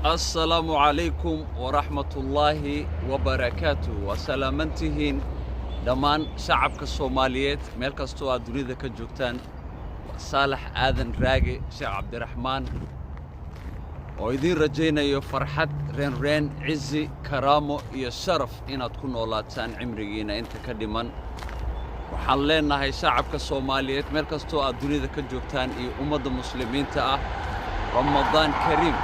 Assalaamu calaykum waraxmatullaahi wabarakaatu. Waa salaamantihiin dhammaan shacabka Soomaaliyeed meel kastoo aad dunida ka joogtaan. Waa Saalax Aadan Raage Sheekh Cabdiraxmaan oo idiin rajaynayo farxad, reenreen, cizi, karaamo iyo sharaf inaad ku noolaataan cimrigiinna inta ka dhiman. Waxaan leenahay shacabka Soomaaliyeed meel kastoo aad dunida ka joogtaan iyo ummadda Muslimiinta ah, Ramadaan kariim.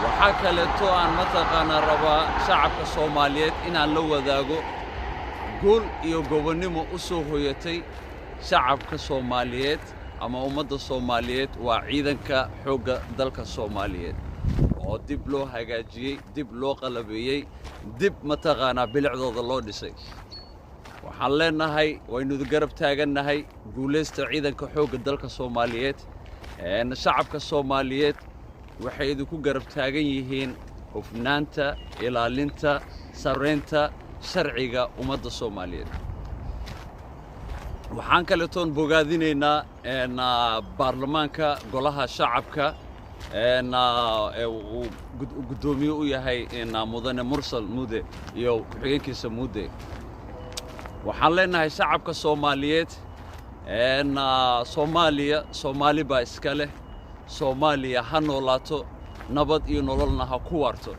Waxaa kaleeto aan mataqaanaa rabaa shacabka Soomaaliyeed inaan la wadaago guul iyo gobonnimo u soo hoyatay shacabka Soomaaliyeed ama ummadda Soomaaliyeed. Waa ciidanka xoogga dalka Soomaaliyeed oo dib loo hagaajiyey, dib loo qalabeeyey, dib mataqaanaa bilicdooda loo dhisay. Waxaan leenahay waynu garab taagannahay, guulaysta ciidanka xoogga dalka Soomaaliyeed. Shacabka Soomaaliyeed waxay idinku garab taagan yihiin hufnaanta, ilaalinta, sarraynta sharciga ummadda Soomaaliyeed. Waxaan kaletoon bogaadinaynaa baarlamaanka golaha shacabka uu guddoomiye u yahay mudane Mursal Muude iyo ku-xigeenkiisa Muude. Waxaan leenahay shacabka Soomaaliyeed, Soomaaliya Soomaali baa iska leh. Soomaaliya ha noolaato, nabad iyo nololna ha ku waarto.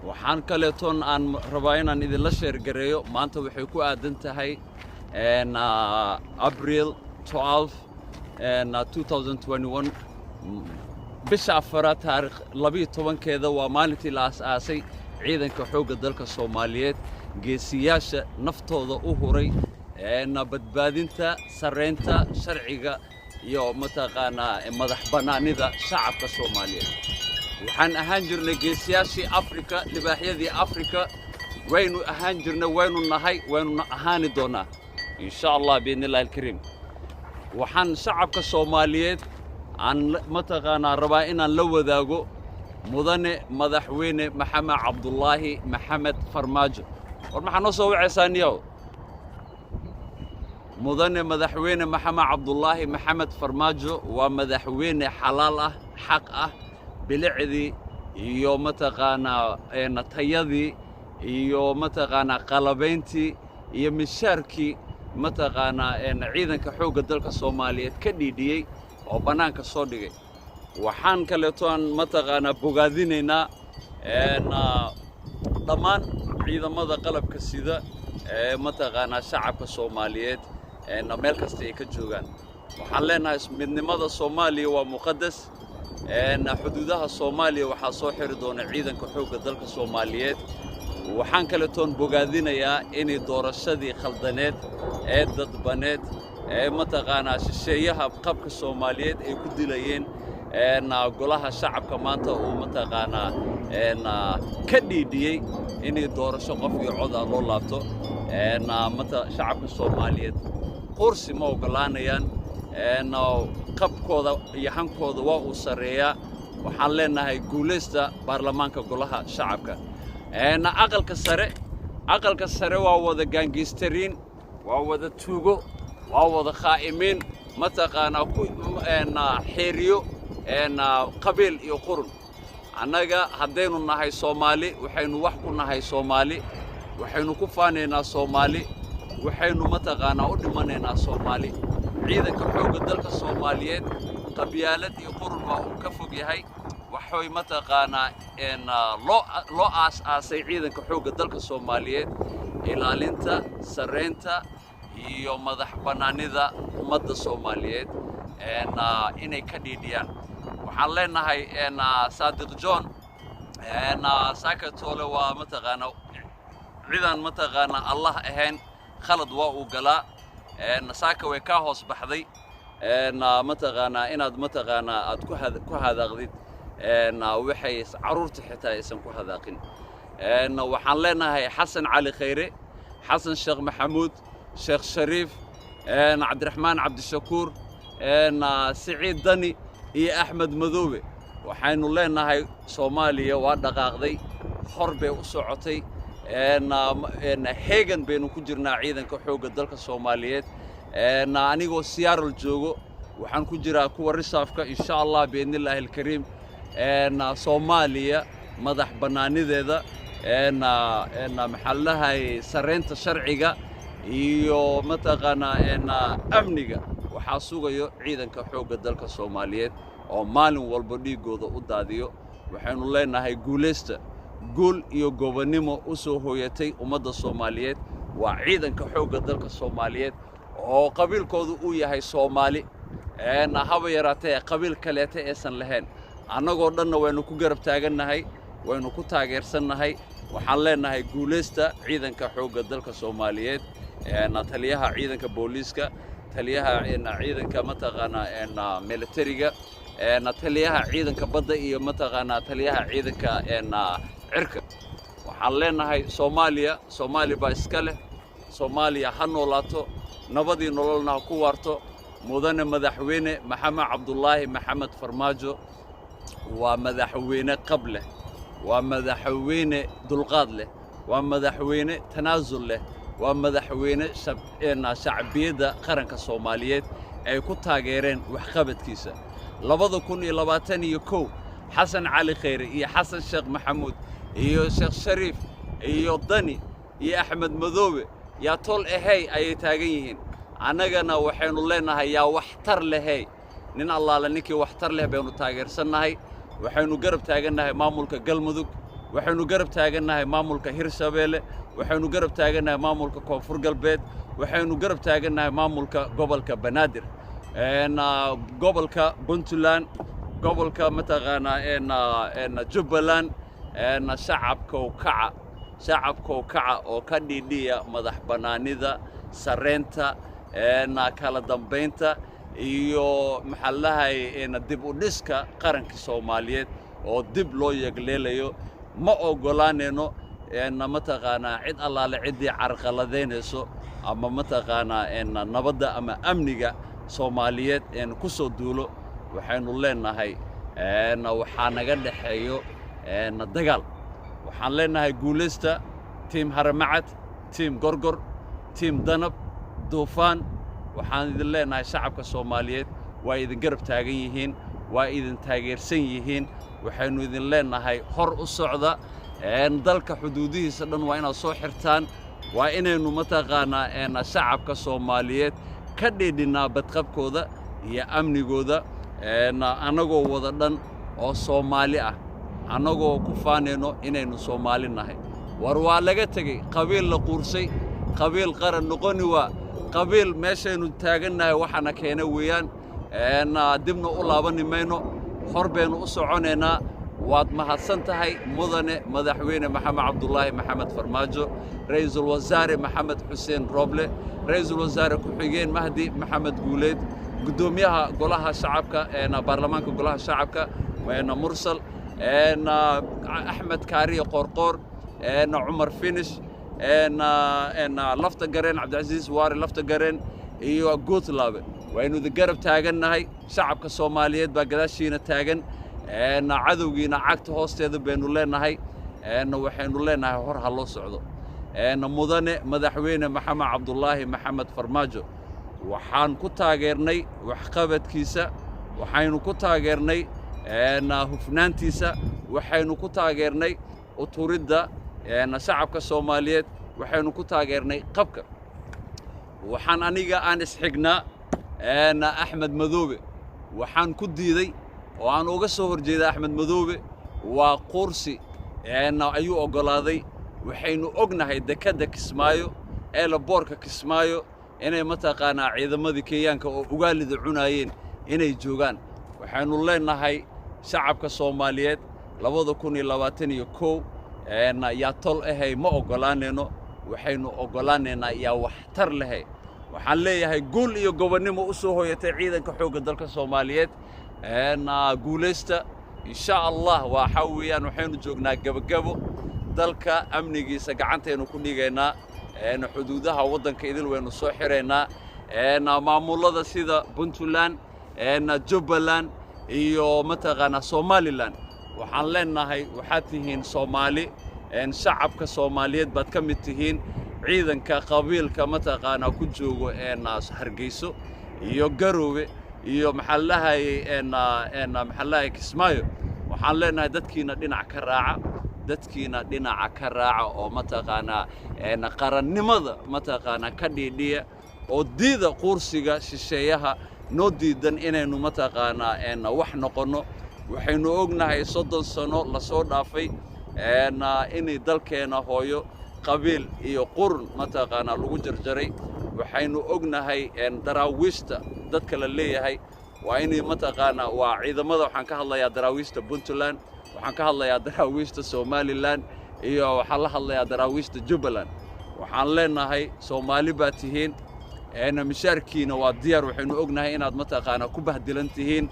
Waxaan kaleetoon aan rabaa inaan idinla share gareeyo, maanta waxay ku aadan tahay Abriil 12 2021, bisha afaraad, taarikh 12-keeda. Waa maalintii la aas-aasay ciidanka xoogga dalka Soomaaliyeed, geesiyaasha naftooda u huray badbaadinta, sarraynta sharciga iyo mataqaanaa madax bannaanida shacabka Soomaaliyeed. Waxaan ahaan jirnay geesiyaashii Afrika, libaaxyadii Afrika waynu ahaan jirnay, waynu nahay, waynuna ahaani doonnaa, insha Allah, biidni illahi alkariim. Waxaan shacabka Soomaaliyeed aan mataqaanaa rabaa inaan la wadaago mudane madaxweyne Maxamed Cabdulaahi Maxamed Farmaajo. War maxaa noo soo wacaysaa niyow? Mudane madaxweyne Maxamed Cabdulaahi Maxamed Farmaajo waa madaxweyne xalaal ah, xaq ah. Bilicdii iyo mataqaanaa tayadii iyo mataqaanaa qalabayntii iyo mishaarkii mataqaanaa ciidanka xoogga dalka Soomaaliyeed ka dhiidhiyey oo bannaanka soo dhigay. Waxaan kaleeto aan mataqaanaa bogaadinaynaa dhammaan ciidamada qalabka sida ee mataqaanaa shacabka Soomaaliyeed meel kasta ay ka joogaan. Waxaan leenahay midnimada Soomaaliya waa muqadas. Xuduudaha Soomaaliya waxaa soo xiri doona ciidanka xoogga dalka Soomaaliyeed. Waxaan kaletoon bogaadinayaa inay doorashadii khaldaneed ee dadbaneed ee mataqaanaa shisheeyaha qabka Soomaaliyeed ay ku dilayeen golaha shacabka maanta uu mataqaanaa ka dhiidhiyey inay doorasho qof iyo cod ah loo laabto. Shacabka Soomaaliyeed qursi ma oggolaanayaan, qabkooda iyo hankooda waa uu sarreeyaa. Waxaan leenahay guulaysta baarlamaanka golaha shacabka. Aqalka sare, aqalka sare waa wada gangster-iin, waa wada tuugo, waa wada khaa'imiin, mataqaanaa ku xeeriyo qabiil iyo qurun. Annaga haddaynu nahay Soomaali, waxaynu wax ku nahay Soomaali, waxaynu ku faanaynaa Soomaali, waxaynu mataqaanaa u dhimanaynaa Soomaali. Ciidanka xoogga dalka Soomaaliyeed qabyaalad iyo qurun waa uu ka fog yahay. Waxay mataqaanaa loo aas-aasay ciidanka xoogga dalka Soomaaliyeed ilaalinta, sarreynta iyo madax bannaanida ummadda Soomaaliyeed inay ka dhiidhiyaan. Waxaan leenahay Saadiq John Saakatoole waa mataqaanaa cidaan mataqaanaa Allah ahayn khalad waa uu galaa. Saaka way kaa hoos baxday mataqaanaa inaad mataqaanaa aad ku hadaaqdid waxay carruurta xitaa aysan ku hadaaqin. Waxaan leenahay Xasan Cali Khayre, Xasan Sheekh Maxamuud, Sheekh Shariif, Cabdiraxmaan Cabdishakuur, Siciid Dani iyo Axmed Madoobe, waxaynu leenahay Soomaaliya waa dhaqaaqday, hor bay u socotay, heegan baynu ku jirnaa ciidanka xoogga dalka Soomaaliyeed. Anigoo Seattle joogo waxaan ku jiraa kuwa reserve-ka, insha Allah, biidni illaahi alkariim. Soomaaliya madax bannaanideeda, maxaa la dhahayay, sarreynta sharciga iyo mataqaanaa amniga waxaa sugayo ciidanka xoogga dalka Soomaaliyeed oo maalin walba dhiiggooda u daadiyo. Waxaynu leenahay guulaysta, guul iyo gobonnimo u soo hooyatay ummadda Soomaaliyeed. Waa ciidanka xoogga dalka Soomaaliyeed oo qabiilkoodu uu yahay Soomaali, haba yaraatee qabiil kaleeta aysan lahayn. Annagoo dhanna waynu ku garab taagannahay, waynu ku taageersannahay. Waxaan leenahay guulaysta ciidanka xoogga dalka Soomaaliyeed, taliyaha ciidanka booliiska, taliyaha ciidanka mataqaanaa militariga, taliyaha ciidanka badda iyo mataqaanaa taliyaha ciidanka cirka. Waxaan leenahay Soomaaliya, Soomaali baa iska leh. Soomaaliya ha noolaato, nabadii nololna ha ku waarto. Mudane Madaxweyne Maxamed Cabdulaahi Maxamed Farmaajo waa madaxweyne qab leh, waa madaxweyne dulqaad leh, waa madaxweyne tanaasul leh, waa madaxweyne shacbiyadda qaranka Soomaaliyeed ay ku taageereen waxqabadkiisa. 2021 Xasan Cali Khayre iyo Xasan Sheekh Maxamuud iyo Sheekh Shariif iyo Dani iyo Axmed Madoobe yaa tol ahey ayay taagan yihiin. Annagana waxaynu leenahay yaa waxtar lehey. Nin allaale ninkii waxtar leh baynu taageersannahay. Waxaynu garab taagannahay maamulka Galmudug, waxaynu garab taagannahay maamulka Hirshabeelle, waxaynu garab taagannahay maamulka Koonfur Galbeed, waxaynu garab taagannahay maamulka gobolka Banaadir, gobolka Puntland, gobolka mataqaanaa Jubbaland. Shacabkow kaca, shacabkow kaca oo ka dhiidhiya madax bannaanida, sarreynta, kala dambaynta iyo maxaa lahay dib u dhiska qaranka Soomaaliyeed oo dib loo yegleelayo. Ma oggolaanayno mataqaanaa cid allaale ciddii carqaladaynayso ama mataqaanaa nabadda ama amniga Soomaaliyeed ku soo duulo. Waxaynu leenahay waxaa naga dhexeeyo dagaal. Waxaan leenahay guulaysta team Haramacad, team Gorgor, team Danab, Duufaan. Waxaan idin leenahay shacabka Soomaaliyeed waa idin garab taagan yihiin, waa idin taageersan yihiin. Waxaynu idin leenahay hor u socda. Dalka xuduudihiisa dhan waa inaad soo xirtaan. Waa inaynu mataqaanaa shacabka Soomaaliyeed ka dhiidhinnaa badqabkooda iyo amnigooda, annagoo wada dhan oo Soomaali ah, annagoo ku faanayno inaynu Soomaali nahay. War waa laga tegey qabiil la quursay, qabiil qaran noqoni waa qabiil. Meeshaynu taagannahay waxaana keena weeyaan, dibna u laabani mayno, hor baynu u soconaynaa. Waad mahadsan tahay mudane Madaxweyne Maxamed Cabdulaahi Maxamed Farmaajo, Ra'iisul Wasaare Maxamed Xuseen Rooble, Ra'iisul Wasaare ku-xigeen Mahdi Maxamed Guuleed, guddoomiyaha golaha shacabka, baarlamaanka golaha shacabka Mursal, Axmed Kaariye Qoorqoor, Cumar Finish, Lafta Gareen, Cabdicasiis Waare Lafta Gareen iyo Guutlaabe. Waynu idin garab taagannahay. Shacabka Soomaaliyeed baa gadaashiina taagan. Cadowgiina cagta hoosteeda baynu leenahay. Waxaynu leenahay hor ha loo socdo. Mudane Madaxweyne Maxamed Cabdulaahi Maxamed Farmaajo waxaan ku taageernay waxqabadkiisa, waxaynu ku taageernay hufnaantiisa, waxaynu ku taageernay uturidda shacabka Soomaaliyeed, waxaynu ku taageernay qabka. Waxaan aniga aan isxignaa Axmed Madoobe. Waxaan ku diiday oo aan uga soo horjeeda Axmed Madoobe waa quursi ayuu oggolaaday. Waxaynu ognahay dekedda Kismaayo, airportka Kismaayo, inay mataqaanaa ciidamadii Kenyaanka oo ugaalida cunaayeen inay joogaan. Waxaynu leenahay shacabka Soomaaliyeed, 2021 yaa tol ahay ma oggolaanayno. Waxaynu oggolaanaynaa yaa waxtar lehay. Waxaan leeyahay guul iyo gobonnimo u soo hoyatay ciidanka xoogga dalka Soomaaliyeed. Guulaysta insha Allah. Waxaa weeyaan waxaynu joognaa gebagabo. Dalka amnigiisa gacantaynu ku dhigaynaa, xuduudaha waddanka idil waynu soo xiraynaa. Maamullada sida Puntland, Jubbaland iyo mataqaanaa Somaliland, waxaan leenahay waxaad tihiin Soomaali, shacabka Soomaaliyeed baad ka mid tihiin. Ciidanka qabiilka mataqaanaa ku joogo Hargeyso iyo Garoowe iyo maxaa la dhahayay Kismaayo, waxaan Waxaan leenahay, dadkiina dhinac ka raaca, dadkiina dhinaca ka raaca, oo mataqaanaa qarannimada mataqaanaa ka dhiidhiya, oo diida quursiga shisheeyaha noo diidan inaynu mataqaanaa wax noqonno. Waxaynu ognahay 30 sano lasoo dhaafay inay dalkeena hooyo qabiil iyo qurun mataqaanaa lagu jarjaray. Waxaynu ognahay Daraawiishta dadka la leeyahay waa inay mataqaanaa waa ciidamada. Waxaan ka hadlayaa Daraawiishta Puntland, waxaan ka hadlayaa Daraawiishta Somaliland, iyo waxaan la hadlayaa Daraawiishta Jubbaland. Waxaan leenahay, Soomaali baa tihiin, mishaarkiina waa diyaar. Waxaynu ognahay inaad mataqaanaa ku bahdilan tihiin.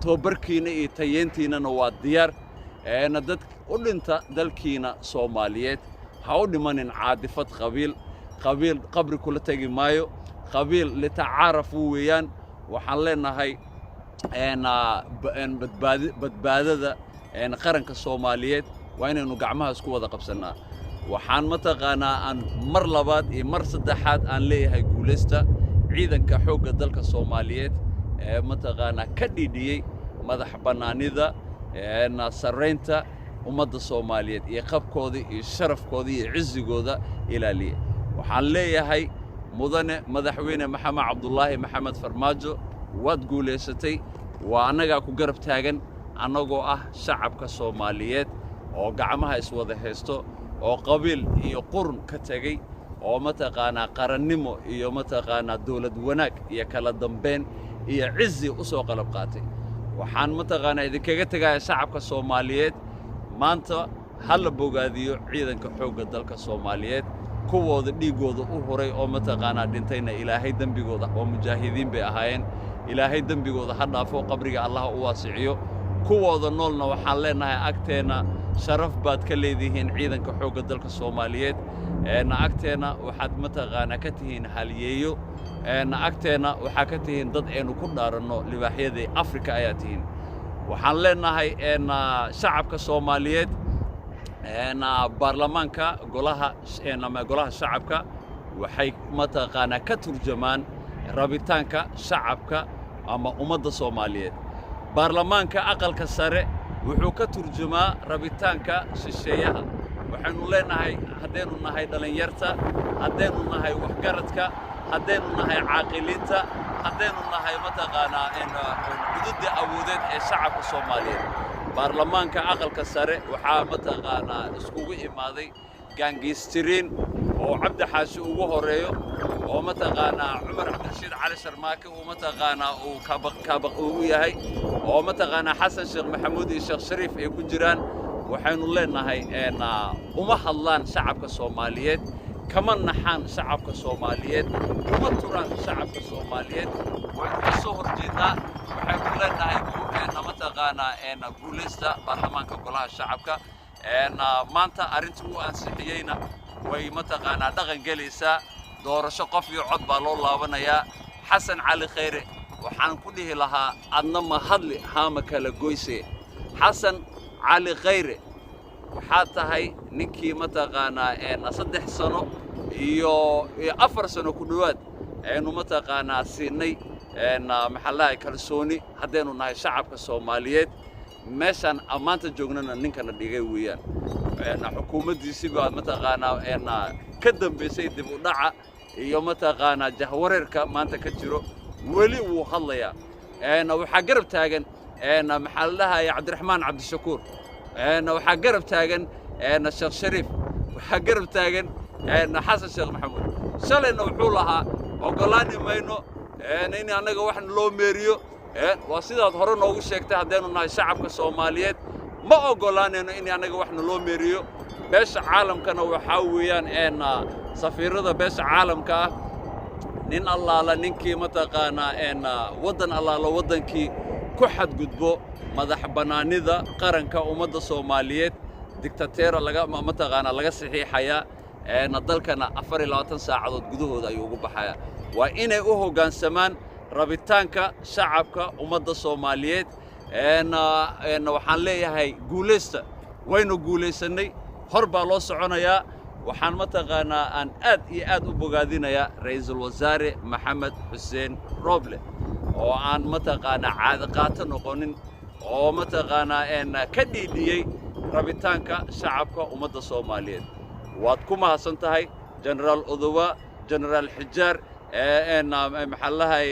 Tababarkiina iyo tayeentiinana waa diyaar. Dad u dhinta dalkiina Soomaaliyeed, ha u dhimanin caadifad qabiil. Qabiil qabri kula tegi maayo, qabiil litacaarafu weeyaan. Waxaan leenahay, badbaadada qaranka Soomaaliyeed waa inaynu gacmaha isku wada qabsannaa. Waxaan mataqaanaa aan mar labaad iyo mar saddexaad aan leeyahay, guulaysta ciidanka xoogga dalka Soomaaliyeed ee mataqaanaa ka dhiidhiyey madax bannaanida, sarraynta ummadda Soomaaliyeed iyo qabkooda iyo sharafkooda iyo cizigooda ilaaliya. Waxaan leeyahay, mudane madaxweyne Maxamed Cabdulaahi Maxamed Farmaajo, waad guulaysatay. Waa annagaa ku garab taagan, annagoo ah shacabka Soomaaliyeed oo gacmaha iswada haysto, oo qabiil iyo qurun ka tegey, oo mataqaanaa qarannimo iyo mataqaanaa dawlad wanaag iyo kala dambayn iyo cizi u soo qalab qaatay. Waxaan mataqaanaa idinkaga tegaya, shacabka Soomaaliyeed, maanta ha la bogaadiyo ciidanka xoogga dalka Soomaaliyeed. Kuwooda dhiiggooda u huray oo mataqaanaa dhintayna, Ilaahay dembigooda, oo mujaahidiin bay ahaayeen, Ilaahay dembigooda ha dhaafo, qabriga Allah u waasiciyo. Kuwooda noolna waxaan leenahay, agteenna sharaf baad ka leedihiin ciidanka xoogga dalka Soomaaliyeed. Agteenna waxaad mataqaanaa ka tihiin halyeeyo, agteenna waxaa ka tihiin dad aynu ku dhaaranno, libaaxyadii Afrika ayaa tihiin. Waxaan leenahay shacabka Soomaaliyeed, baarlamaanka golaha ama golaha shacabka waxay mataqaanaa ka turjamaan rabitaanka shacabka ama ummadda Soomaaliyeed. Baarlamaanka aqalka sare wuxuu ka turjumaa rabitaanka shisheeyaha. Waxaynu leenahay, haddaynu nahay dhallinyarta, haddaynu nahay waxgaradka, haddaynu nahay caaqiliinta, haddaynu nahay mataqaanaa cududda awoodeed ee shacabka Soomaaliyeed, baarlamaanka aqalka sare waxaa mataqaanaa iskugu imaaday gaangistiriin oo Cabdi Xaashi ugu horeeyo, oo mataqaanaa Cumar Cabdirashiid Cali Sharmaake uu mataqaanaa uu kaabaq ugu yahay, oo mataqaanaa Xasan Sheekh Maxamuud iyo Sheekh Shariif ay ku jiraan. Waxaynu leenahay, uma hadlaan shacabka Soomaaliyeed, kama naxaan shacabka Soomaaliyeed, uma turaan shacabka Soomaaliyeed, waynu ka soo horjeednaa. Waxaynu leenahay mataqaanaa guulaysta baarlamaanka golaha shacabka. Maanta arrintii uu ansixiyeyna way mataqaanaa dhaqan gelaysaa. Doorasho qof iyo cod baa loo laabanayaa. Xasan Cali Khayre waxaan ku dhihi lahaa, adna ma hadli haama kala goyse. Xasan Cali Khayre, waxaa tahay ninkii mataqaanaa 3 sano iyo 4 sano ku dhowaad aynu mataqaanaa siinay, maxaa lahay, kalsooni haddaynu nahay shacabka Soomaaliyeed. Meeshaan maanta joognana ninkana dhigay weeyaan. Xukuumaddiisii baa mataqaanaa ka dambaysay dib u dhaca iyo mataqaanaa jahwareerka maanta ka jiro. Weli wuu hadlayaa. Waxaa garab taagan, maxaa la dhahaya, Cabdiraxmaan Cabdishakuur, waxaa garab taagan Sheekh Shariif, waxaa garab taagan Xasan Sheekh Maxamuud. Shalayna wuxuu lahaa, oggolaani mayno in annaga wax loo meeriyo. Waa sidaad hore noogu sheegtay, haddaynu nahay shacabka Soomaaliyeed ma oggolaanayno in annaga wax naloo meeriyo. Beesha caalamkana waxaa weeyaan safiirada beesha caalamka ah, nin allaala ninkii mataqaanaa waddan allaala waddankii ku xadgudbo madax bannaanida qaranka ummadda Soomaaliyeed, dictateera laga mataqaanaa laga saxiixayaa, dalkana 24 saacadood gudahooda ayuu ugu baxayaa. Waa inay u hoggaansamaan rabitaanka shacabka ummadda Soomaaliyeed. Waxaan leeyahay, guulaysta, waynu guulaysannay, hor baa loo soconayaa. Waxaan mataqaanaa aan aad iyo aad u bogaadinayaa ra'iisul wasaare Maxamed Xuseen Rooble, oo aan mataqaanaa caado qaato noqonin. Oo mataqaanaa ka dhiidhiyey rabitaanka shacabka ummadda Soomaaliyeed. Waad ku mahadsan tahay, Jenaraal Odowa, Jenaraal Xijaar, maxaa lahay,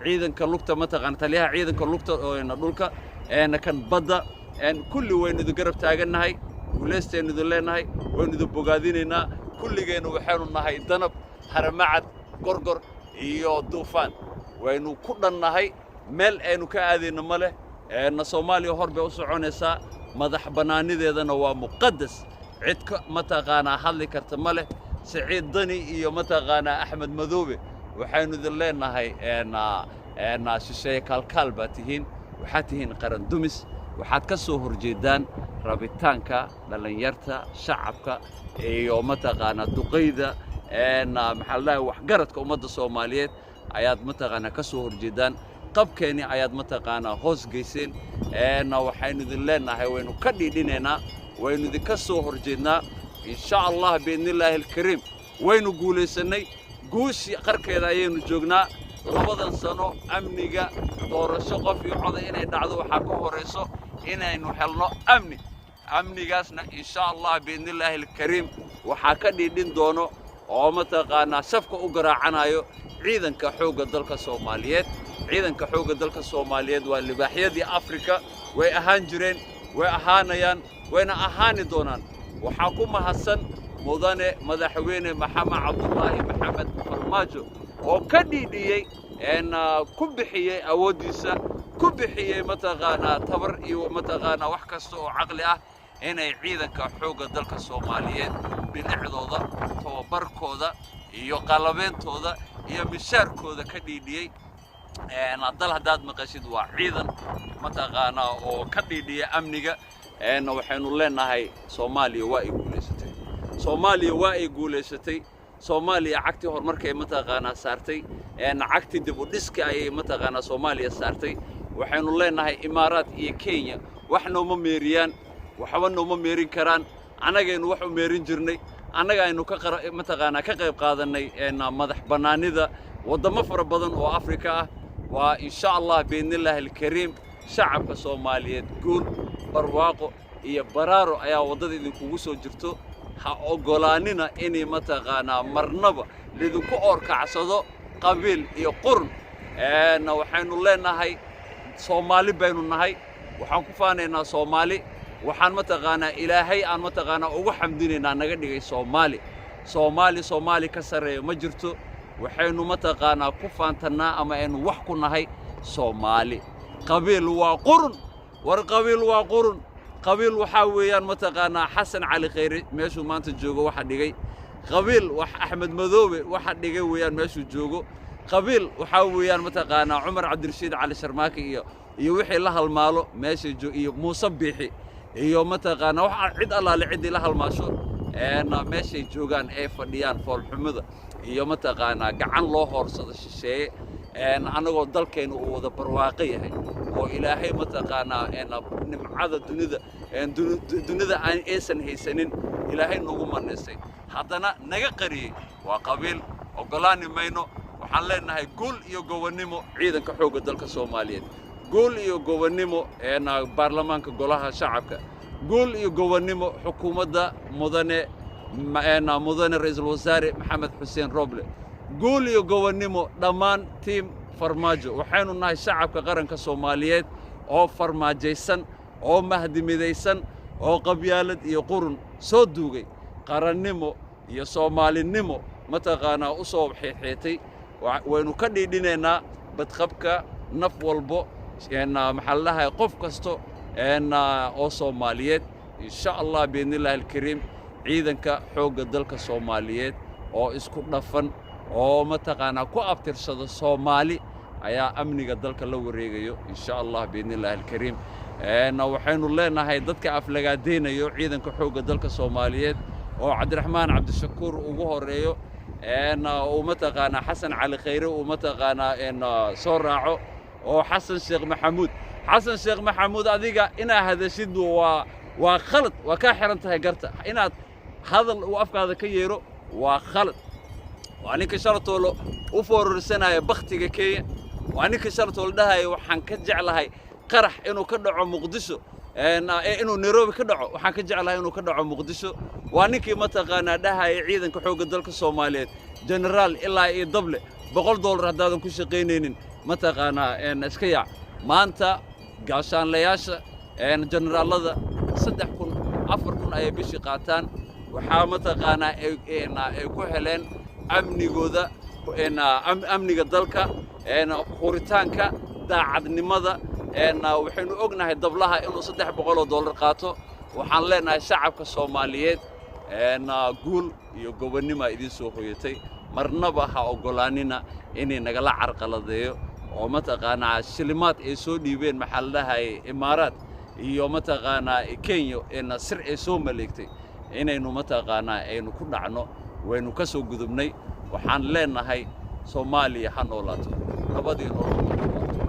ciidanka lugta, mataqaana, taliyaha ciidanka lugta, dhulka, kan badda, kulli waynu idin garab taagannahay. Guulaystaynu idin leenahay, waynu idin bogaadinaynaa. Kulligeennu waxaynu nahay Danab, Haramacad, Gorgor iyo Duufaan. Waynu ku dhannahay, meel aynu ka aadayno ma leh. Soomaaliya hor bay u soconaysaa, madax bannaanideedana waa muqaddas. Cid ka mataqaanaa hadli karta ma leh. Siciid Dani iyo mataqaanaa Axmed Madoobe, waxaynu idin leenahay shisheeye kaalkaal baa tihiin, waxaad tihiin qaran dumis, waxaad ka soo horjeedaan rabitaanka dhallinyarta, shacabka iyo mataqaanaa duqayda, maxaa la dhahay, waxgaradka ummadda Soomaaliyeed ayaad mataqaanaa ka soo horjeedaan. Qabkeenni ayaad mataqaanaa hoos geyseen. Waxaynu idin leenahay waynu ka dhiidhinaynaa, waynu idinka soo horjeednaa. Insha Allah, biidnillaahi alkariim, waynu guulaysannay, guushii qarkeeda ayaynu joognaa. 2dan sano amniga, doorasho qof iyo coda inay dhacdo waxaa ka horayso inaynu helno amni. Amnigaasna, insha Allah, biidnillaahi alkariim, waxaa ka dhiidhin doono oo mataqaanaa safka u garaacanayo ciidanka xoogga dalka Soomaaliyeed. Ciidanka xoogga dalka Soomaaliyeed waa libaaxyadii Afrika. Way ahaan jireen, way ahaanayaan, wayna ahaani doonaan. Waxaa ku mahadsan mudane madaxweyne Maxamed Cabdulaahi Maxamed Farmaajo oo ka dhiidhiyey, ku bixiyey awooddiisa, ku bixiyey mataqaanaa tabar iyo mataqaanaa wax kasta oo caqli ah inay ciidanka xoogga dalka Soomaaliyeed bilicdooda, tababarkooda iyo qalabeentooda iyo mishaarkooda ka dhiidhiyey. Dal haddaad maqashid waa ciidan mataqaanaa oo ka dhiidhiya amniga. Waxaynu leenahay Soomaaliya waa ay guulaysatay, Soomaaliya waa ay guulaysatay. Soomaaliya cagtii horumarkay mataqaanaa saartay, cagtii dib u dhiska ayay mataqaanaa Soomaaliya saartay. Waxaynu leenahay Imaaraat iyo Kenya wax nooma meeriyaan, waxba nooma meerin karaan. Annagaynu wax u meerin jirnay, annaga aynu ka mataqaanaa ka qayb qaadannay madax bannaanida waddamo fara badan oo Afrika ah. Waa insha Allah, biidnillaahi alkariim, shacabka Soomaaliyeed guul, barwaaqo iyo baraaro ayaa waddada idinkugu soo jirto. Ha oggolaanina inay mataqaanaa marnaba lidinku oorkacsado qabiil iyo qurun. Waxaynu leenahay Soomaali baynu nahay, waxaan ku faanaynaa Soomaali, waxaan mataqaanaa Ilaahay aan mataqaanaa ugu xamdinaynaa naga dhigay Soomaali. Soomaali, Soomaali ka sarreeya ma jirto. Waxaynu mataqaanaa ku faantannaa ama aynu wax ku nahay Soomaali. Qabiil waa qurun, war qabiil waa qurun. Qabiil waxaa weeyaan mataqaanaa Xasan Cali Khayre meeshuu maanta joogo waxa dhigay. Qabiil wax Axmed Madoobe waxa dhigay weeyaan meeshuu joogo. Qabiil waxaa weeyaan mataqaanaa Cumar Cabdirashiid Cali Sharmaake iyo wixii la halmaalo meesha iyo Muuse Biixi iyo mataqaanaa wax cid allaale ciddii la halmaasho meeshay joogaan ee fadhiyaan, foolxumada iyo mataqaanaa gacan loo hoorsado shisheeye, annagoo dalkeennu uu wada barwaaqo yahay oo Ilaahay mataqaanaa nimcada dunida aan aysan haysanin Ilaahay nagu manaystay, haddana naga qariyey waa qabiil. Oggolaani mayno. Waxaan leenahay guul iyo gobonnimo ciidanka xoogga dalka Soomaaliyeed, guul iyo gobonnimo baarlamaanka golaha shacabka, guul iyo gobonnimo xukuumadda mudane ra-iisul wasaare Maxamed Xuseen Roble, guul iyo gobonnimo dhammaan team Farmaajo. Waxaynu nahay shacabka qaranka Soomaaliyeed oo farmaajaysan oo mahdimidaysan oo qabyaalad iyo qurun soo duugay, qarannimo iyo Soomaalinimo mataqaanaa u soo xiixeetay. Waynu ka dhiidhinaynaa badqabka naf walbo, maxaa la dhahay, qof kasto oo Soomaaliyeed. Insha Allah, biidnillahi alkariim, ciidanka xoogga dalka Soomaaliyeed oo isku dhafan oo mataqaanaa ku abtirsado Soomaali ayaa amniga dalka la wareegayo, insha Allah, biidnillahi alkariim. Waxaynu leenahay dadka aflagaadaynayo ciidanka xoogga dalka Soomaaliyeed oo Cabdiraxmaan Cabdishakuur ugu horeeyo, uu mataqaanaa Xasan Cali Khayre uu mataqaanaa soo raaco, oo Xasan Sheekh Maxamuud, Xasan Sheekh Maxamuud, adiga inaa hadashid waa khalad, waa kaa xiran tahay garta. Inaad hadal uu afkaada ka yeero waa khalad. Waa ninka shalatoolo u foorarsanaya bakhtiga Kenya, waa ninka shalatoolo dhahaya waxaan ka jeclahay Qarax inuu ka dhaco Muqdisho, inuu Nairobi ka dhaco, waxaan ka jeclahay inuu ka dhaco Muqdisho. Waa ninkii mataqaanaa dhahaya ciidanka xoogga dalka Soomaaliyeed, generaal ilaa iyo dable, $100 haddaadan ku shaqaynaynin, mataqaanaa, iska yaac. Maanta gaashaanlayaasha, generaallada, 3000, 4000 ayay bishii qaataan. Waxaa mataqaanaa ay ku heleen amnigooda, amniga dalka, huritaanka, daacadnimada. Waxaynu ognahay dablaha inuu $300 qaato. Waxaan leenahay shacabka Soomaaliyeed, guul iyo gobonnimoa idiin soo hoyatay. Marnaba ha oggolaanina inay nagala carqaladeeyo oo mataqaanaa shilimaad ay soo dhiibeen, maxaa la dhahayay, Imaaraad iyo mataqaanaa Kenya sir ay soo maleegtay inaynu mataqaanaa aynu ku dhacno. Waynu ka soo gudubnay. Waxaan leenahay Soomaaliya ha noolaato, nabadii nolol ha noolaato.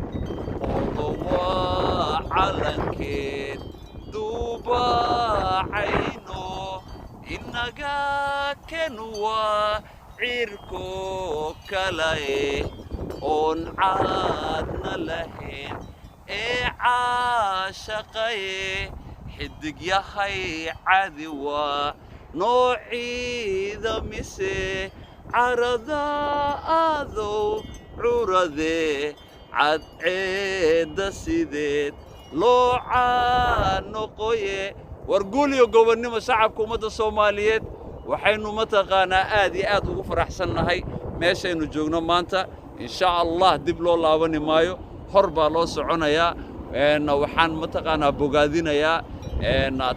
Qoodo waa calankeed duubacayno, inaga ken waa cirko kalae oon caadna lahayn ee caashaqaye. Xidig yahay cadi waa noociida mise carada adow curadee cadceedda sideed loo caanoqoye. War guul iyo gobonnimo shacabka ummadda Soomaaliyeed. Waxaynu mataqaanaa aad iyo aad ugu faraxsannahay meeshaynu joogno maanta. Insha Allah dib loo laabani maayo, hor baa loo soconayaa. Waxaan mataqaanaa bogaadinayaa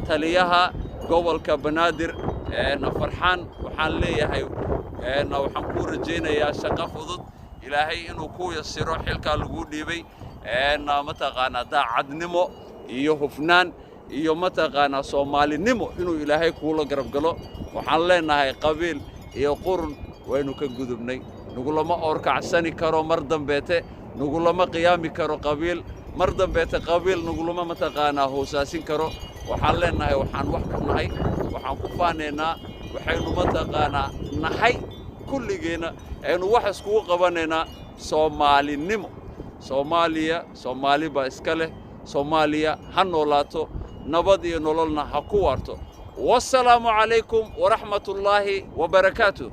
taliyaha gobolka Banaadir, Farxaan. Waxaan leeyahay, waxaan kuu rajaynayaa shaqo fudud, Ilaahay inuu ku yasiro xilkaa laguu dhiibay, mataqaanaa daacadnimo iyo hufnaan iyo mataqaanaa Soomaalinimo inuu Ilaahay kuula garab galo. Waxaan leenahay qabiil iyo qurun waynu ka gudubnay. Nagulama oorkacsani karo mar dambeete, nagulama qiyaami karo qabiil mar dambeete, qabiil nagulama mataqaanaa hoosaasin karo. Waxaan leenahay waxaan wax ku nahay, waxaan ku faanaynaa, waxaynu mataqaanaa nahay kulligeenna, aynu wax iskugu qabanaynaa Soomaalinimo. Soomaaliya Soomaali baa iska leh. Soomaaliya ha noolaato, nabad iyo nololna ha ku waarto. Wassalaamu calaykum waraxmatullaahi wabarakaatu.